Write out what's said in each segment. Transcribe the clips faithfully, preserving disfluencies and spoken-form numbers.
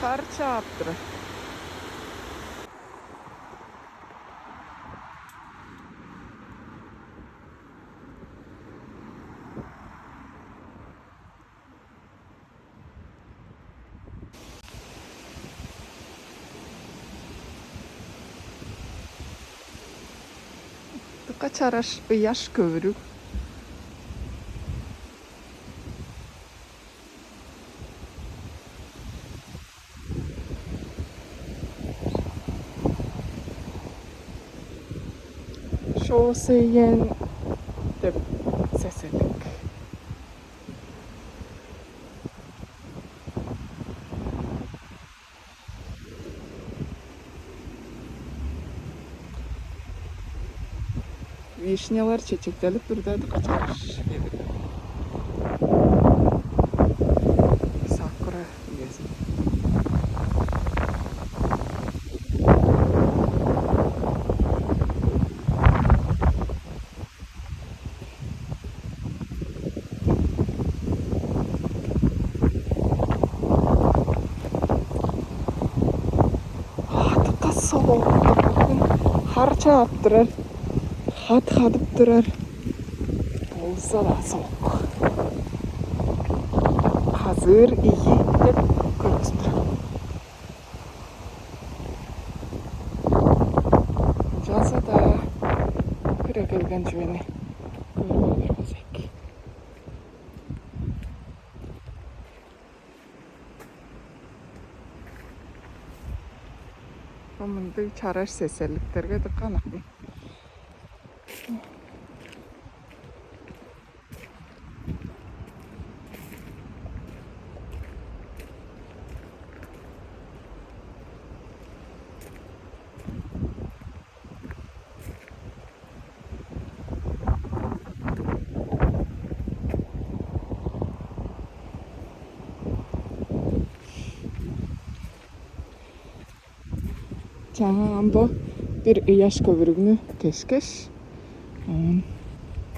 Кар чаап турар. Дыка чараш ыяш көвүрүг. Шоосейен деп сеседик. Вишнялар чечектелип турда, качарыш кедип. Сакура үези. Адыка соолуктуг, хар чаап турар, хат хадып турар. Болза-даа соок. Казыыр ийи деп көргүзүптүр. Ынчалза-даа хире келген чүвени көрүп алырывыс эки. Мындыг чараш сесерликтерге дыка ынак мен. Чаа, ам бо бир ыяш көвүрүгнү кешкеш, оон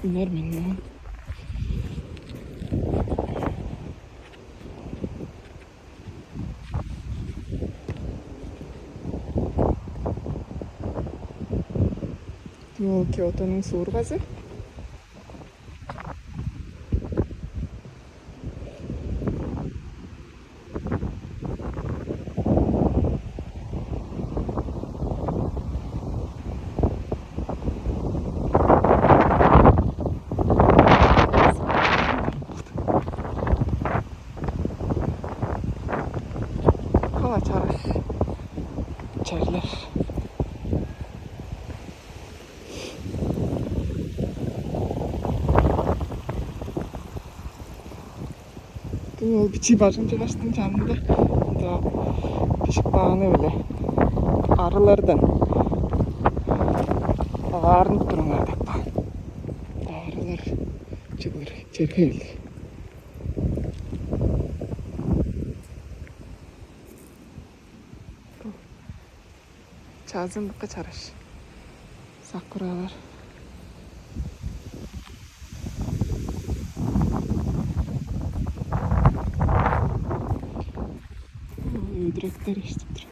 үнер мен моон. Бо Киотоның суургазы. Кала чараш черлер. Дуу ол бичии бажың чыгаштың чанында ында бижик бааны-биле арылардан огаарын туруңар деп каан. Арылар чыглыр черге келди. Чазын дыка чараш. Сакуралар. Өдүректер эштип тур.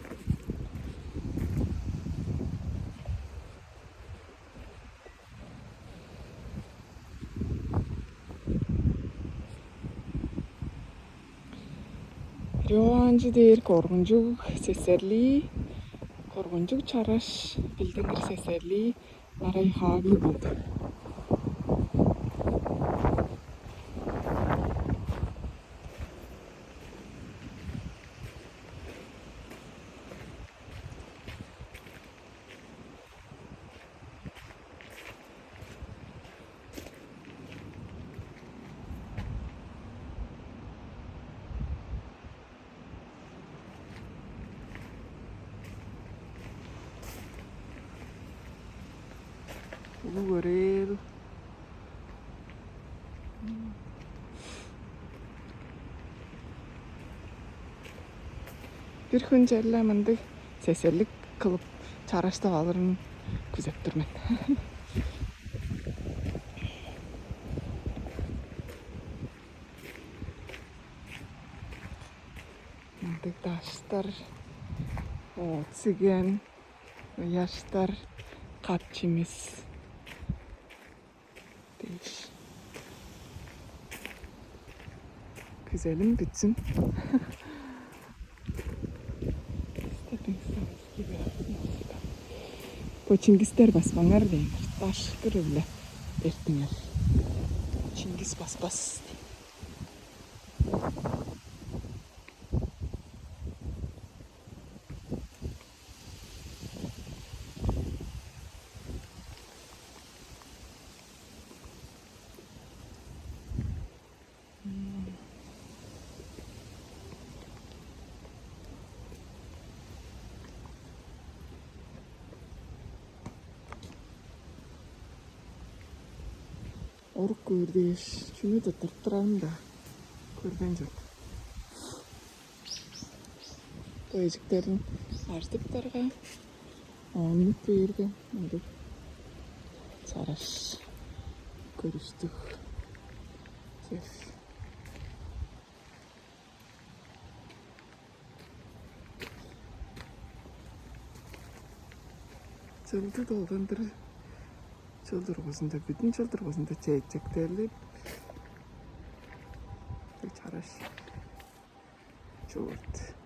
Рёанчы дээр коргунчуг сесерлии, коргунчуг чараш билдингир сесерлии арай хаагы болду. Улуг өрээр. Бир хүн черле мындыг сесерлик кылып чараштап алырын күзеп тур мен. Ындыг даштар, оът-сиген, ыяштар, кат-чимис дээш. Күзелим бүтсүн. Бо чингистер баспаңар дейнер. Дашкыр-биле эртиңер. Чингис баспас дейн. Орук көөр дээш, чүнү-даа тырттырарым-даа көрбейн чордум. Бо эжиктерин ажыдыптарга, оон үнүп бээрге, ындыг чараш көрүстүг чер. Чылды долгандыр чыл дургузунда, бүдүн чыл дургузунда чечектелип, чараш чуурт.